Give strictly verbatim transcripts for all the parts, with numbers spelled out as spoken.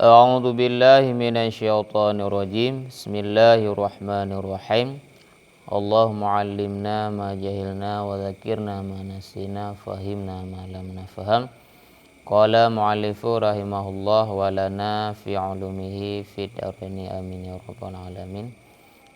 A'udzubillahi minasyaitonirrajim. Bismillahirrahmanirrahim. Allahumma 'allimna ma jahilna wa dzakirna ma nasina, fahimna ma lam nafham. Qala mu'allifu rahimahullah wa lana fi 'ulumihi fid daraini amin ya rabbal alamin.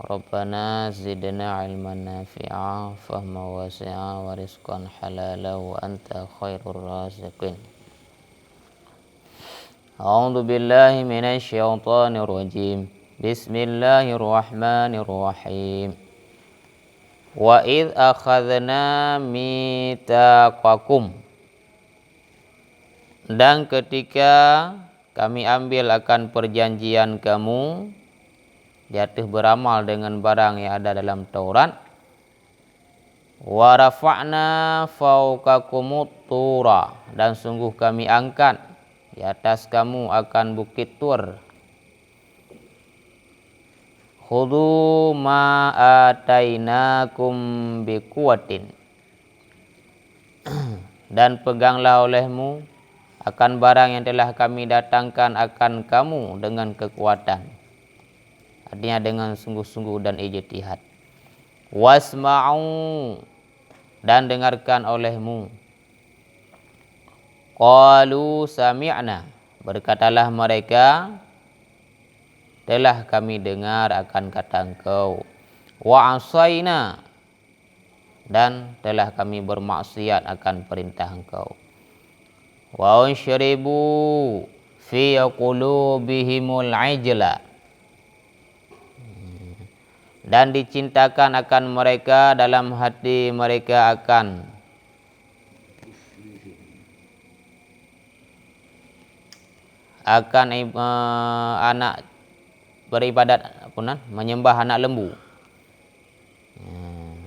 Rabbana zidna ilman nafi'a, fahma wasi'a, wa rizqan halala, wa anta khairur raziqin. A'udzu billahi minasy syaithanir rajim. Bismillahirrahmanirrahim. Wa idz akhadzna mitsaqakum. Dan ketika Kami ambil akan perjanjian kamu, di ateueh beuramal dengan barang yang ada dalam Taurat. Wa rafa'na fauqakumut tura, dan sungguh Kami angkat di atas kamu akan Bukit Tur. Khudzu ma atainakum biquwwatin, dan peuganglah olehmu akan barang yang telah Kami datangkan akan kamu dengan kekuatan, artinya dengan sungguh-sungguh dan ijtihad. Wasma'u, dan dengarkan olehmu. Qalu sami'na, berkatalah mereka, telah kami dengar akan kata Engkau. Wa asaina, dan telah kami bermaksiat akan perintah Engkau. Wa usyribu fi qulubihimul ijla, dan dicintakan akan mereka dalam hati mereka akan akan ib-, eh, anak beribadat, apa nan, menyembah anak lembu. Hmm.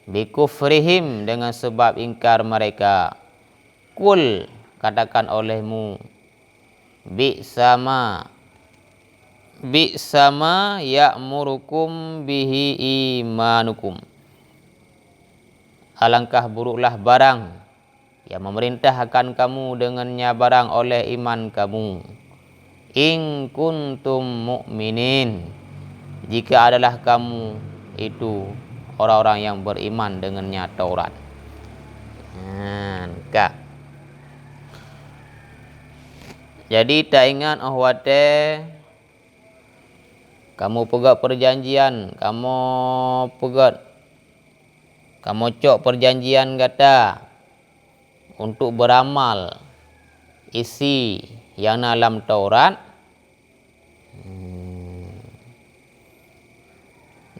Bikufrihim, dengan sebab ingkar mereka. Qul, katakan olehmu, bi'sama, bi'sama ya'murukum bihi imanukum. Alangkah buruklah barang yang memerintah akan kamu dengannya barang oleh iman kamu. In kuntum mu'minin, jika adalah kamu itu orang-orang yang beriman dengannya Taurat. Nah, ka. Jadi, taingat óh watée kamoe peugét perjanjian, kamoe peugét, kamoe cok perjanjian gata untuk beuramal isi nyang na lam Taurat,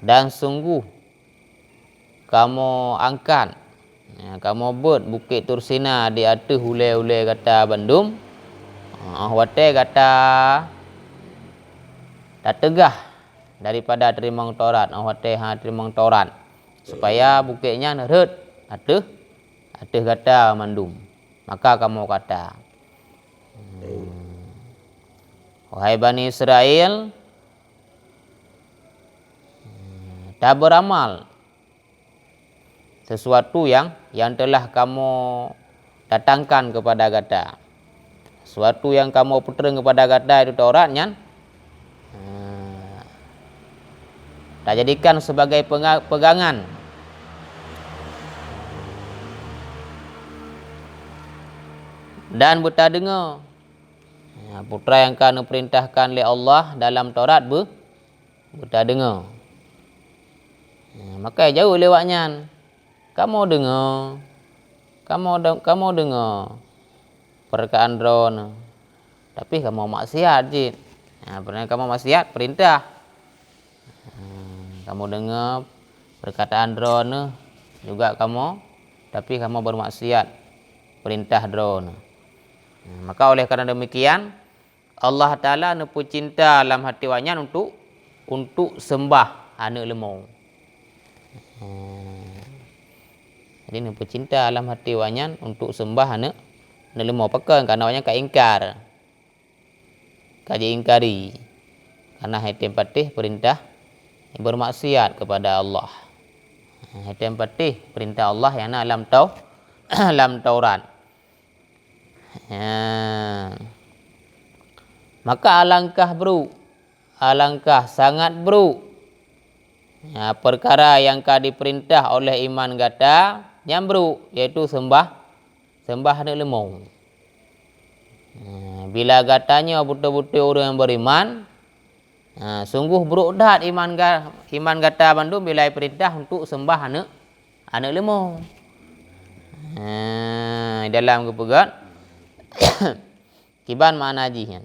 dan sungguh kamoe angkat, ya, kamoe beuet Bukét Tursina di ateueh ulée-ulée gata bandum, óh watée gata tateugah daripada teurimong Taurat, óh watée hana teurimong Taurat, supaya bukét nyan rhot ateueh ateueh gata mandum. Maka kamoe kata, hmm, wahai Bani Israel, hmm, tabeuramal sesuatu yang, yang telah kamoe datangkan kepada gata. Sesuatu yang kamoe peutrön kepada gata itu Taurat nyan, eh, tajadikan sebagai penga-, pegangan. Dan beutadeungoe, ya, peue nyang ka neupeurintahkan lé Allah dalam Taurat beu-, beutadeungoe. Ya, maka jaweueb lé awaknyan, "Kamoe deungoe, kamoe de-, kamoe deungoe peurkataan droeneuh, tapi kamoe maksiat cit." Nah, beuna kamoe maksiat peurintah. Hmm, kamoe deungoe peurkataan droeneuh juga kamoe, tapi kamoe beumaksiat peurintah droeneuh. Nah, maka oleh karena demikian, Allah Taala neupeucinta lam hati awaknyan untuk, untuk seumbah aneuëk leumo. Hmm. Jadi neupeucinta lam hati awaknyan untuk seumbah aneuëk, aneuëk leumo. Pakon? Karena awaknyan ka ingkar, ka jiingkari. Karena han tem patéh peurintah, beumaksiat kepada Allah. Han tem patéh peurintah Allah nyang na lam Tau-, lam Taurat. Ya. Maka alangkah brôk, alangkah sangat brôk, ya, peukara nyang ka dipeurintah oleh iman gata nyang brôk, yaitu seumbah, seumbah aneuëk leumo. Ya, bila gata nyoe beutôi-beutôi ureuëng nyang beuriman, ha, sunggoh brôk that iman ga-, iman gata bandum bila ipeurintah untuk seumbah aneuëk, aneuëk leumo. Ha, dalam geupeugah, kiban makna jih nyan.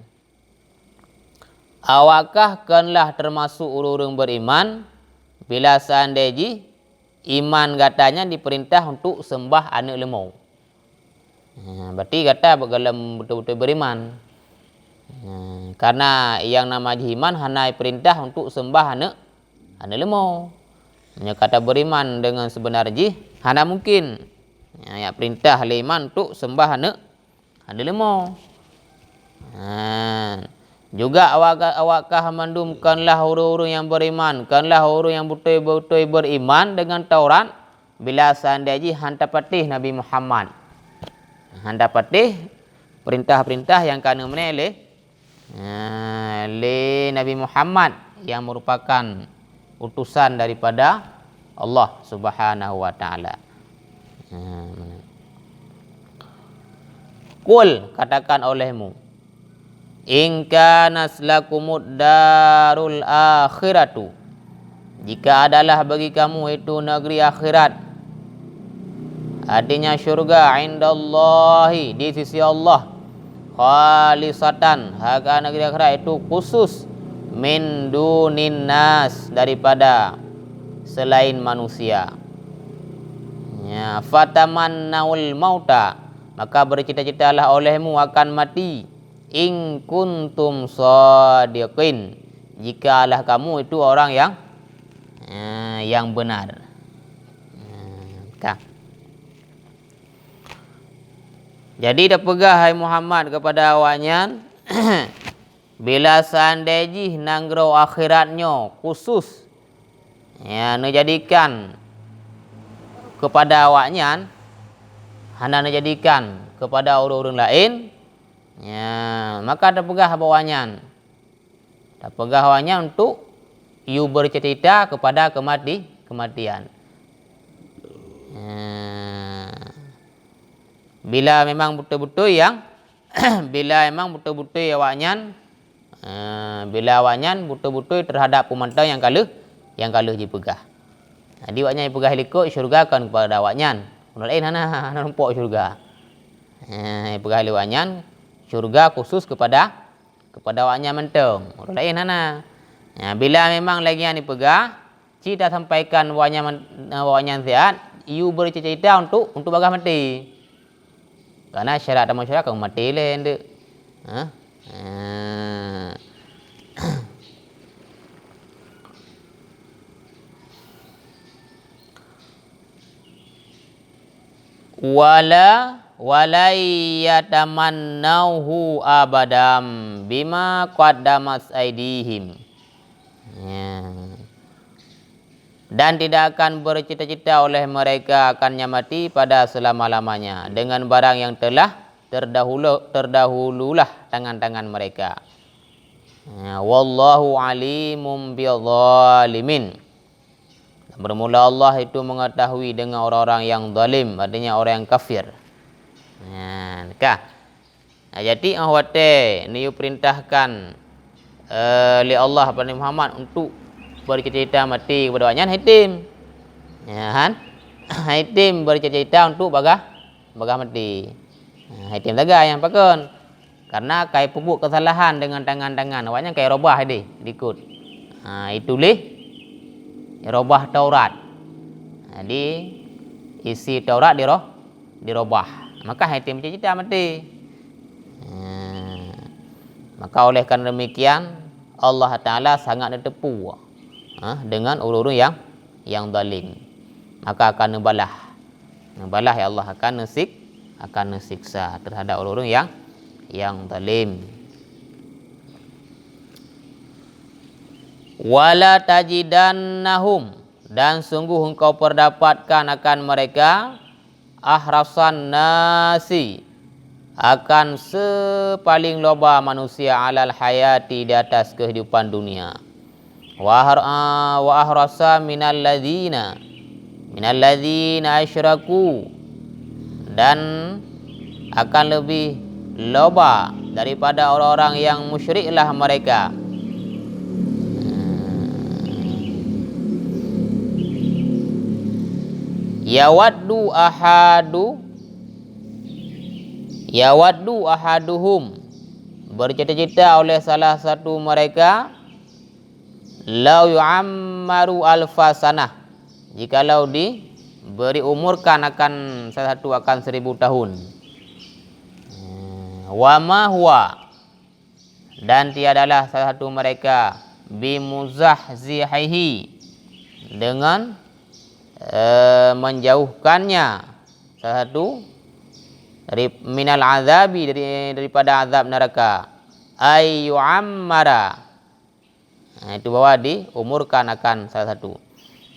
Awakah kon lah teumasok ureuëng-ureuëng beuriman, bila seundée jih iman gata nyan dipeurintah untuk seumbah aneuëk leumo? Ha, berarti gata gohlom beutôi-beutôi beuriman. Ha, karena nyang nama jih iman hana peurintah untuk seumbah aneuëk, aneuëk leumo. Meunyoe gata beuriman deungon seubeuna jih, hana mungkin, ya, jak peurintah lé iman untuk seumbah aneuëk, aneuëk leumo. Ha. Juga awak, awakah mandum kon lah ureuëng-ureuëng nyang beuriman, kon lah ureuëng nyang beutôi-beutôi beuriman deungon Taurat, bila seundée jih hana tapatéh Nabi Muhammad. Hana tapatéh peurintah-peurintah nyang ka neumeuné lé, ha, lé Nabi Muhammad nyang meurupakan utusan daripada Allah Subhanahu wa Taala. Ha, meunan. Qul, katakan olehmu, "In kanat lakumud darul akhiratu," jika adalah bagi kamu itu negeri akhirat, artinya syurga, "indallahi," di sisi Allah, "khalisatan," haka negeri akhirat itu khusus, "min dunin nas," daripada selain manusia. Ya, "fatamannaul mauta," maka bercita-citalah olehmu akan mati, "in kuntum shadiqin," jikalah kamu itu orang yang, eh, yang benar. Eh, ka. Jadi, tapeugah, hai Muhammad, kepada awaknyan, bila seandai jih nanggroe akhirat nyoe khusus, ya, neujadikan kepada awaknyan, hana neujadikan kepada ureuëng-ureuëng laén, ya, maka tapeugah bak awaknyan, tapeugah awaknyan untuk yue bercita-cita kepada kemati-, kematian. Ya. Bila memang beutôi-beutôi nyang, bila memang beutôi-beutôi awaknyan, eh, bila awaknyan beutôi-beutôi terhadap peumantong nyang ka lheueh, nyang ka lheueh jipeugah. Jadi, awaknyan jipeugah likot syurga kon kepada awaknyan. Ureuëng laén hana, hana numpok syurga. Eh, jipeugah lé awaknyan syurga khusus kepada, kepada awaknyan mantong. Ureuëng laén hana. Ya, bila memang lagée nyan jipeugah, ci tasampaikan awaknyan, awaknyan siat, yue bercita-cita untuk, untuk bagah maté. Karena syarat tamong syurga kon maté lé, ndeuk. Ha? Ha. Wala, walai yatamannauhu abadam bima qaddamat aidihim. Ya. Dan tidak akan bercita-cita oleh mereka akan nyang mati pada selama-lamanya dengan barang yang telah terdahulu, terdahululah tangan-tangan mereka. Ya, wallahu alimum bizzalimin. Dan bermula Allah itu mengetahui dengan orang-orang yang zalim, artinya orang yang kafir. Nah, ka. Nah, jadi, óh watée neuyue perintahkan, eh, lé Allah kepada Nabi Muhammad untuk bercita-cita mati kepada awaknyan, hai tem. Ya kan? Hai tem bercita-cita untuk bagah, bagah mati. Nah, hai tem sagai nyang pakon. Karena kai peubuet kesalahan dengan tangan-tangan, awaknyan kai robah deh, likot. Ha, ituléh robah Taurat. Jadi, isi Taurat diroh-, dirobah. Maka hai tem cita-cita maté. Ha, maka oleh karena demikian, Allah Taala sangat neuteupeue, ha, dengan ureuëng-ureuëng nyang, nyang zalim. Maka akan neubalah. Neubalah, ya Allah akan neusik-, akan neusiksa terhadap ureuëng-ureuëng nyang, nyang zalim. "Wala tajidannahum," dan sungguh engkau perdapatkan akan mereka, "ahrasan nasi," akan sepaling loba manusia alal hayati, di atas kehidupan dunia. Wa ahr-, a, wa ahrasa minal ladzina, minal ladzina asyraku, dan akan lebih loba daripada orang-orang yang musyriklah mereka. Yawaddu ahadu, yawaddu ahaduhum, bercita-cita oleh salah satu mereka, lau yu'ammaru alfa sanah, jikalau diberi umurkan akan salah satu akan seribu tahun. Wa ma huwa, dan tiadalah salah satu mereka, bimuzahzihihi, dengan, eh, menjauhkannya salah satu dari, minal azabi, dari, daripada azab neraka, ay yu'ammara. Nah, itu bahwa diumurkan akan salah satu.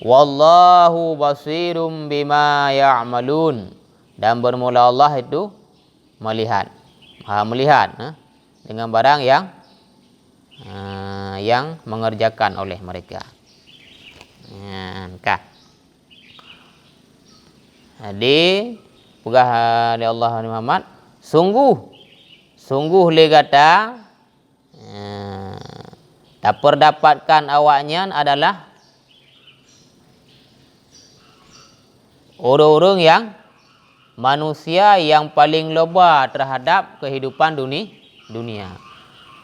Wallahu basirum bima ya'malun. Dan bermula Allah itu melihat, Maha melihat, eh, dengan barang yang, eh, yang mengerjakan oleh mereka. Nah, ka. Jadi, peugah, eh, lé Allah Nabi Muhammad, sungguh, sungguh lé gata, eh, taperdapatkan awaknyan adalah ureuëng-ureuëng yang, manusia yang paling loba terhadap kehidupan duni-, dunia.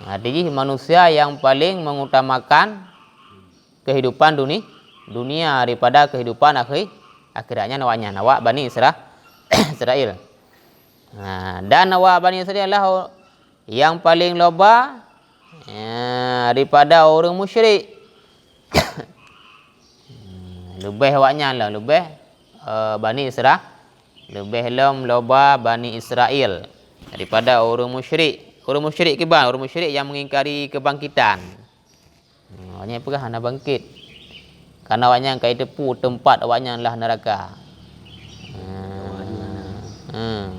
Arti jih manusia yang paling mengutamakan kehidupan duni-, dunia daripada kehidupan akhi-, akhirat nyan awaknyan, awak Bani Isra-, Israel. Nah, dan awak Bani Israel lah yang paling loba, ya, daripada ureuëng musyrik. Leubeh awaknyan lah, leubeh, eh, Bani Isra-, leubeh lom loba Bani Israel daripada ureuëng musyrik. Ureuëng musyrik kiban, ureuëng musyrik yang mengingkari kebangkitan. Hmm, awaknyan peugah hana bangkit. Karena awaknyan ka jiteupeue teumpat awaknyan lah neuraka. Hmm. Hmm.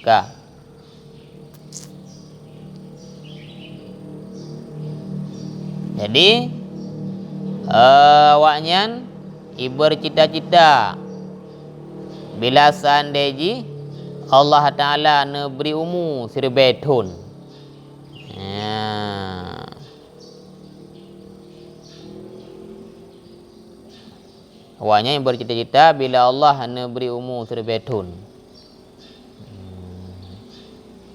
Ka. Jadi, eh, awaknyan ibercita-cita bila seandai jih Allah Taala neubri umu siribée thon. Ya. Awaknyan beurcita-cita bila Allah neubri umu siribée thon.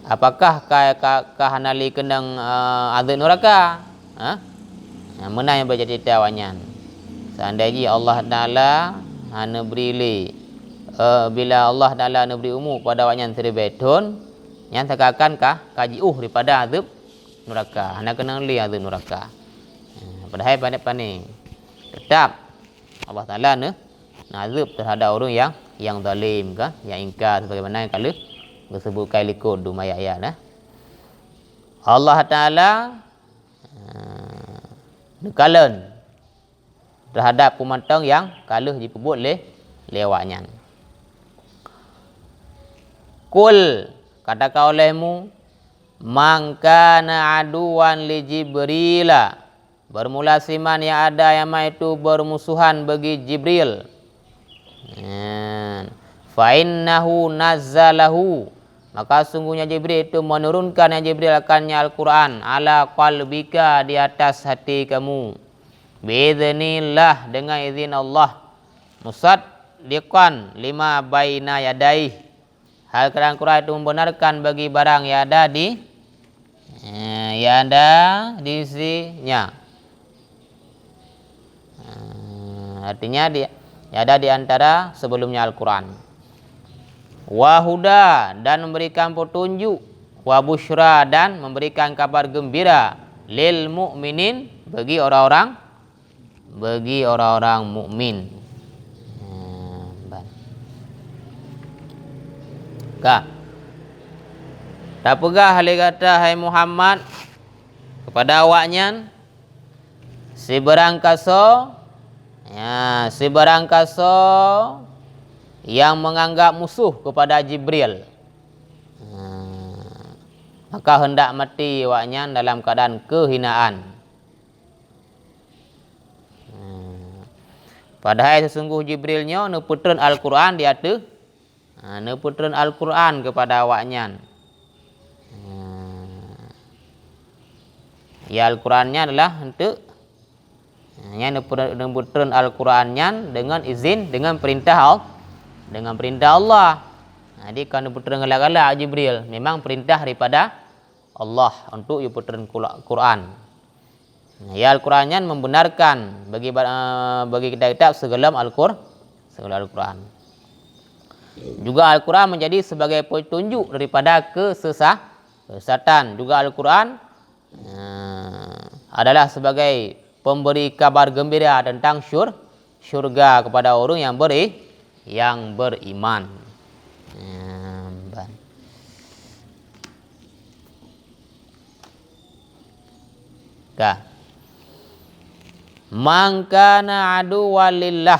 Apakah ka, ka, ka hana lé keunong, eh, azeueb nuraka? Ha? Nah, meunan nyang beurcita-cita awaknyan. Seandai jih Allah Taala hana bri lé, eh, bila Allah Taala neubri umu pada awaknyan siribée thon, nyan seakan-akan ka, ka jiôh daripada azeueb nuraka. Hana keunong lé azeueb nuraka. Padahai pane-pane teutap Allah Taala neu-, neuazeueb teuhadap ureuëng nyang, nyang zalim kan, nyang ingkar sebagaimana nyang ka lheueh geusebutkan likot dum ayat-ayat, nah. Allah Taala, eh, neukalon teuhadap peumantong nyang ka lheueh jipeubuet lé, lé awaknyan. Qul, katakan olehmu, man kana aduwan li Jibrila, bermula siman nyang ada nyang ma itu bermusuhan bagi Jibril. Nyan. Fa innahu nazzalahu, maka sungguhnya Jibril itu menurunkan nyang Jibril akannya Al-Quran, ala qalbika, di atas hati kamu. Biiznillah, dengan izin Allah. Musaddiqan lima baina yadaih, hal keadaan Quran itu membenarkan bagi barang yang ada di, eh, yang ada di isinya. Eh, artinya di, yang ada di antara sebelumnya Al-Quran. Wa huda, dan memberikan petunjuk, wa busyra, dan memberikan kabar gembira, lil mu'minin, bagi orang-orang bagi orang-orang mukmin. Hmm, ban. Ka. Tapeugah lé gata, hai Muhammad, kepada awaknyan, sibeurang kasoe Ya, sibarang kaso yang menganggap musuh kepada Jibril, maka hendak mati awaknyan dalam keadaan kehinaan. Padahai sesungguh Jibril nyoe neupeutreun Al-Quran di ateueh, ha, neupeutreun Al-Quran kepada awaknyan. Ya, Al-Quran nyan adalah untuk, ha, nyan neupeutreun, neupeutreun Al-Quran nyan dengan izin, dengan perintah Al-, dengan perintah Allah. Jadi, kon neupeutreun galak-galak Jibril, memang perintah daripada Allah untuk geupeutreun Qur-, Quran. Ya, Al-Quran nyan membenarkan bagi ba-, eh, bagi kitab-kitab sigohlom Al-Qur-, sigohlom Al-Quran. Juga Al-Quran menjadi sebagai petunjuk daripada kesesa-, kesesatan. Juga Al-Quran, eh, adalah sebagai pemberi kabar gembira tentang syur-, syurga kepada orang yang beri-, yang beriman. Hmm, ban. Ka. "Man kana aduwwan lillah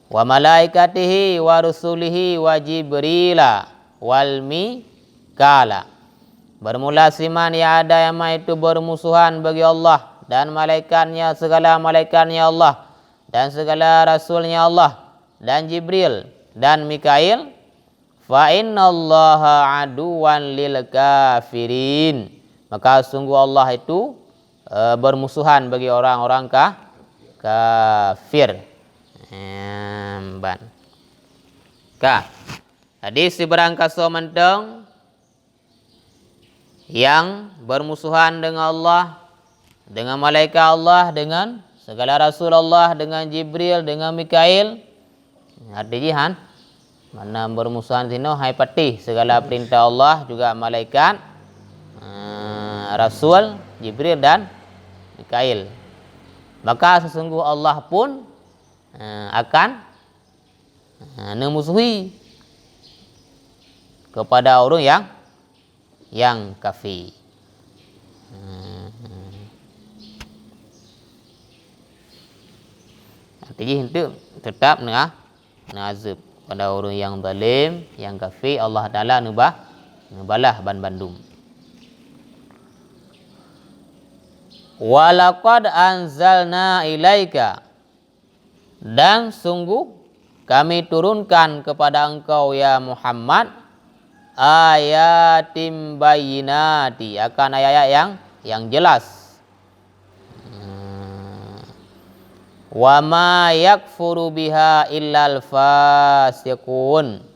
wa malaikatihi wa rusulihi wa Jibrila wal Mikala." Bermula siman yang ada yang itu bermusuhan bagi Allah dan malaikatnya, segala malaikatnya Allah, dan segala rasulnya Allah, dan Jibril, dan Mikail, "Fa innallaha aduwwan lil kafirin." Maka sungguh Allah itu, eh, bermusuhan bagi orang-orang ka-, kafir. Em, ban. Ka. Jadi, sibarang kaso mantong yang bermusuhan dengan Allah, dengan malaikat Allah, dengan segala rasul Allah, dengan Jibril, dengan Mikail. Arti jih han, makna bermusuhan sinoe hai patéh segala perintah Allah, juga malaikat, eh, rasul, Jibril dan Mikail. Maka sesungguh Allah pun, eh, akan, eh, neumusuhi kepada ureuëng yang nyang kafé. Hmm. Arti jih enteuk teutap neuha-, neuazeueb pada ureuëng nyang zalim, nyang kafé, Allah Taala neuba-, neubalah banmandum. "Wa laqad anzalna ilaika," Dan sungguh Kami turunkan kepada engkau, ya Muhammad, ayatim bayyinati, akan ayat-ayat yang, yang jelas. Hmm. "Wa ma yakfuru biha illal fasiqun."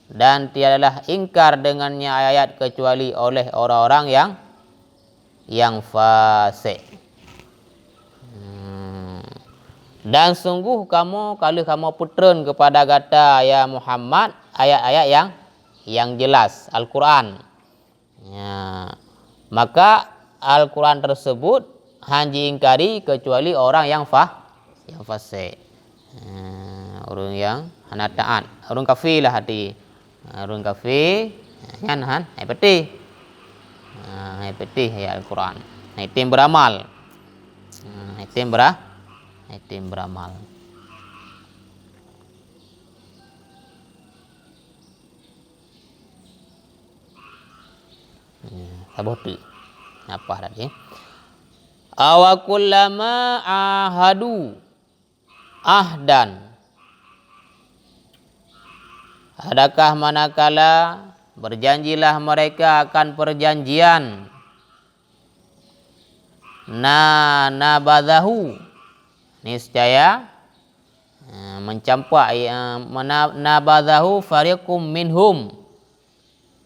Dan tiadalah ingkar dengannya ayat kecuali oleh orang-orang yang yang fasik. Hmm. Dan sungguh kamoe, ka lheueh kamoe peutreun keupada gata, ya Muhammad, ayat-ayat yang, yang jelas, Al-Quran. Ya. Maka Al-Quran tersebut hana jiingkari kecuali orang yang fa-, yang fasik. Ha, ureuëng nyang hana taát, ureuëng kafé lah hati. Ha, ureuëng kafé, nyan han, hai patéh. Ha, hai patéh ayat Al-Quran. Hai tem beuramal. Ha, hai tem beura-, hai tem beuramal. Ya, saboh teuk. Apa tadi? "Awa kullama ahadu ahdan." Adakah manakala berjanjilah mereka akan perjanjian, na, nabadzahu, niscaya, eh, mencampak, eh, mena-, nabadzahu fariqum minhum.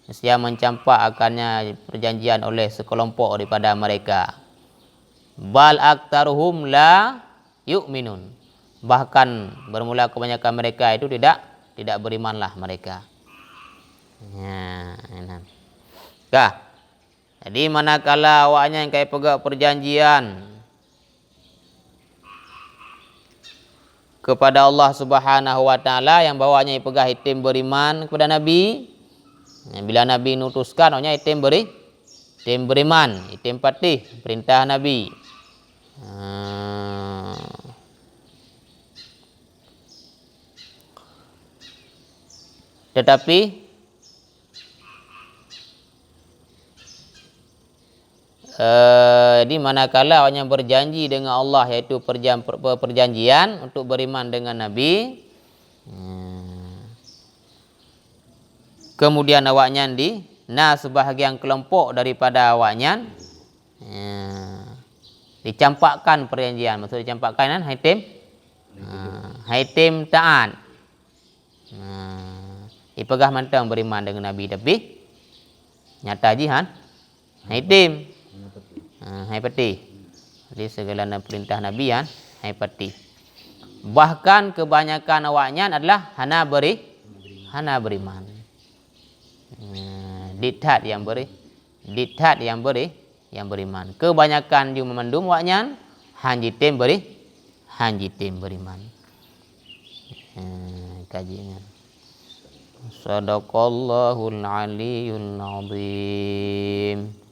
Niscaya mencampak akannya perjanjian oleh sekelompok daripada mereka. "Bal aktsaruhum la yu'minun." Bahkan bermula kebanyakan mereka itu tidak, tidak berimanlah mereka. Ya, nah. Kah. Jadi, manakala awaknyan ka jipeugah perjanjian kepada Allah Subhanahu wa Taala, nyang bahwa nyan jipeugah item beriman kepada Nabi, bila Nabi nutuskan, awaknyan item beri-, item beriman, item patéh perintah Nabi. Ah. Tetapi, eh, di manakala awaknyan berjanji dengan Allah, yaitu perjan-, per-, per-, perjanjian untuk beriman dengan Nabi, hmm, kemudian awaknyan di, na sebahagian kelompok daripada awaknyan, eh, dicampakkan perjanjian. Maksud dicampakkan kan, hai tem, eh, hai tem taat. Nah, ipeugah mantong beriman dengan Nabi, tapi nyata jih han, hai tem. Ha, hai patéh. Jadi segala na-, perintah Nabi han, hai patéh. Bahkan kebanyakan awaknyan adalah hana beri-, hana beriman. Nah, dit that nyang beri-, dit that nyang beri-, nyang beriman. Kebanyakan jumandum awaknyan han jitem beri-, han jitem beriman. Ha, kaji nyan. Sadaqallahul aliyyul azim.